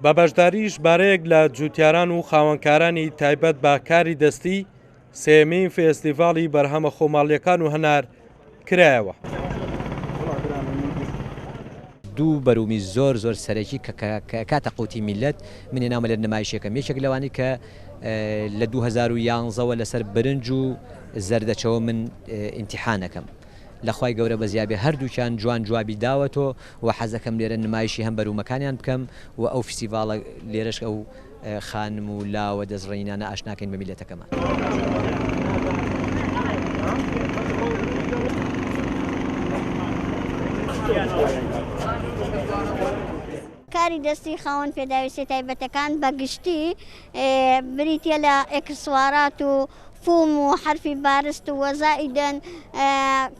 بە بەشداری ژمارەیەک لە جوتیاران و خاوەنکارانی تایبەت بە کاری دەستی، سێیەمین فێستیڤاڵی بەرهەمە خۆماڵییەکان و هەنار کرایەوە. دوو بەرومی زۆر زۆر سەرەکی کە کە ئەکاتە قوتی میللەت من هێناومە لێرە نمایشیەکەم یەکێک لەوانەی کە لە 2011 وە لەسەر برنج و زەردەچەوە من ئیمتیحانەکەم لە خوای گەورە بەزیابێ هەردووکیان جوان جوابی داوەتۆ و حەزەکەم لێرە نمایشی هەم بەرومەکانیان بکەم و ئەو فیستیڤاڵە لێرەش ئەو خانم و لاوە دەست ڕەنگینانە ئاشناکەین بە میللەتەکەمان. کاری دەستی خاوەن پێداویستیە تایبەتەکان بە گشتی بریتیە لە ئێکسسوارات و فوم و حەرفی بارست و وەزائیدەن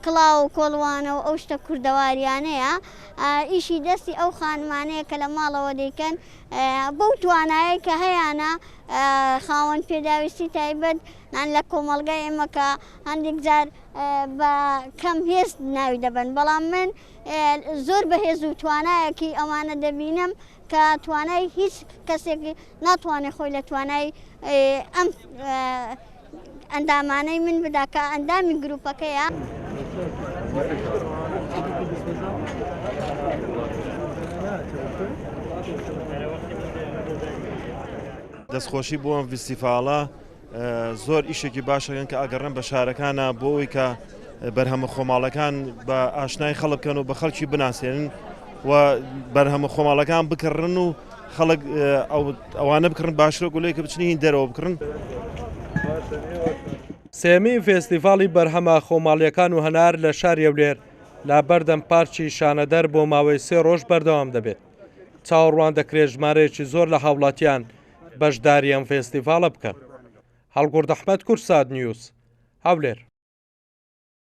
کڵاو و کۆڵوانە و ئەو شتە کوردەواریانەیە ئیشی دەستی ئەو خانمانەیە کە لە ماڵەوە دەیکەن بەو توانایەی کە هەیانە خاوەن پێداویستی تایبەت نان لە کۆمەڵگای ئێمە کە هەندێک جار بە کەم هێز ناوی دەبەن بەڵام من زۆر بەهێز و توانایەکی ئەوانە دەبینم کە توانای هیچ کەسێک ناتوانێت خۆی لە توانای ئەم ئەندامانەی من بدا کە ئەندامی گروپەکەیە. دەستخۆشی بۆ ئەم ڤیستیڤاڵە زۆر ئیشێکی باشەکەن کە ئەگەڕێن بە شارەکانە بۆ ئەوی کە بەرهەمە خۆماڵەکان بە ئاشنای خەڵک بکەن و بە خەڵکی بناسێنن و بەرهەمە خۆماڵەکان بکڕن و خەڵک ئەوانە بکڕن باشترە گولەی کە بچنی هین دەرەوە بکڕن. سێیەمین فێستیڤاڵی بەرهەمە خۆماڵییەکان و هەنار لە شاری هەولێر لە بەردەم پارکی شانەدەر بۆ ماوەی سێ ڕۆژ بەردەوام دەبێت. چاوەڕوان دەکرێت ژمارەیەکی زۆر لە هاوڵاتیان بەشداری ئەم فێستیڤاڵە بکەن. هەڵگورد ئەحمەد، کوردسات نیوز، هەولێر.